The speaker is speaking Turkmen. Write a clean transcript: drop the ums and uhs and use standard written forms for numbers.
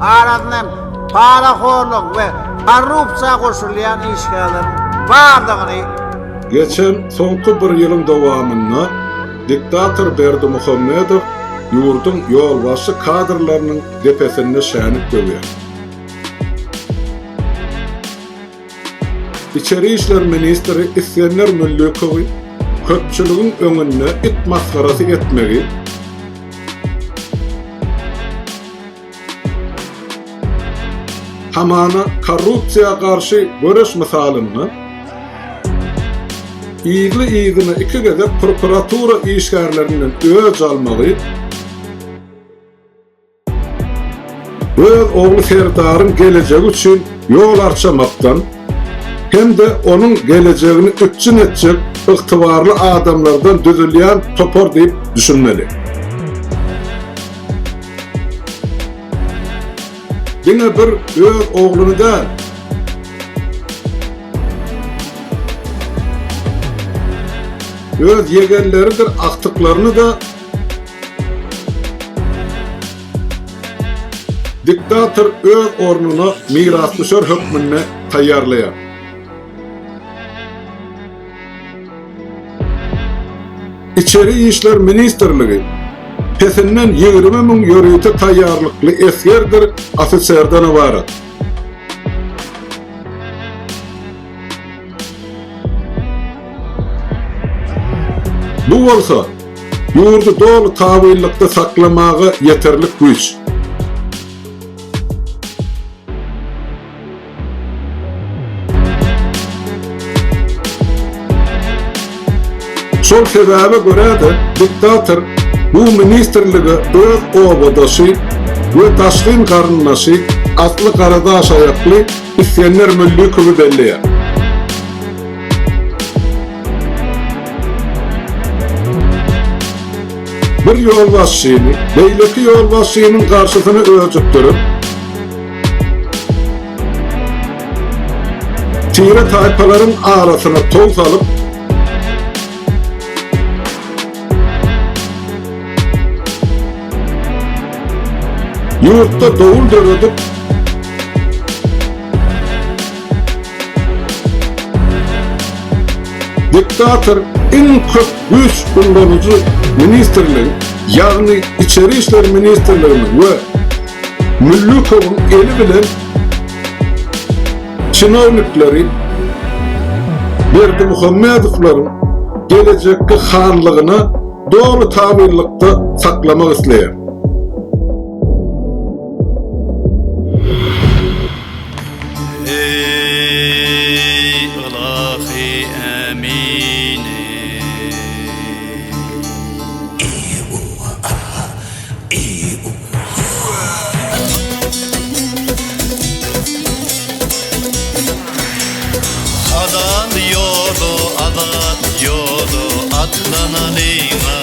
Arasynda hem parahorlugyň we korrupsiýa goşulýan işgärleriň bardygyny Geçen soňky bir ýylyň dowamynda diktator Berdimuhamedow ýurduň ýolbaşçy kadrlarynyň depesinde şänik döwýär. Içeri işler ministri Isgender Müllükowy köpçüligiň öňünde it masgarasy etmegi, hamana korrupsiýa garşy göreş mysalynda yzly-yzyna iki gezek prokuratura işgärlerinden öç almagy, Öz ogly Serdaryň gelejegi üçin ýol arçamakdan hem-de onuň gelejegini üpjün etjek ygtybarly adamlardan düzülýän topar diýip düşünmeli. Diňe bir öz ogluny däl, öz ýegenleridir agtyklaryny-da Diktator öz ornuna mirasdüşer hökmünde taýýarlaýar. Içeri işler ministrligi pesinden 20 müň ýörite taýýarlykly esgerdir ofiserden ybarat. Bu bolsa ýurdy doly tabynlykda saklamaga ýeterlik güýç. Şol sebäbe görä-de diktator bu ministrlige öz obadaşy we daşgyn garyndaşy asly garadaşaýakly Isgender Müllükowy belleýär. Bir ýolbaşçyny beýleki ýolbaşçynyň garşysyna öjükdirip, tire-taýpalaryň arasyna tow salyp, Ýurtda dowul döredip, diktator iň köp güýç ullanyjy ministrligiň, ýagny Içeri işler ministrliginiň we Müllükowyň eli bilen çinownikleri Berdimuhamedowlaryň gelejekki hanlygyna doly tabynlykda saklamak isleýär. Eý, ylahy ämini! Halal ýola, azat ýola atlanalyň.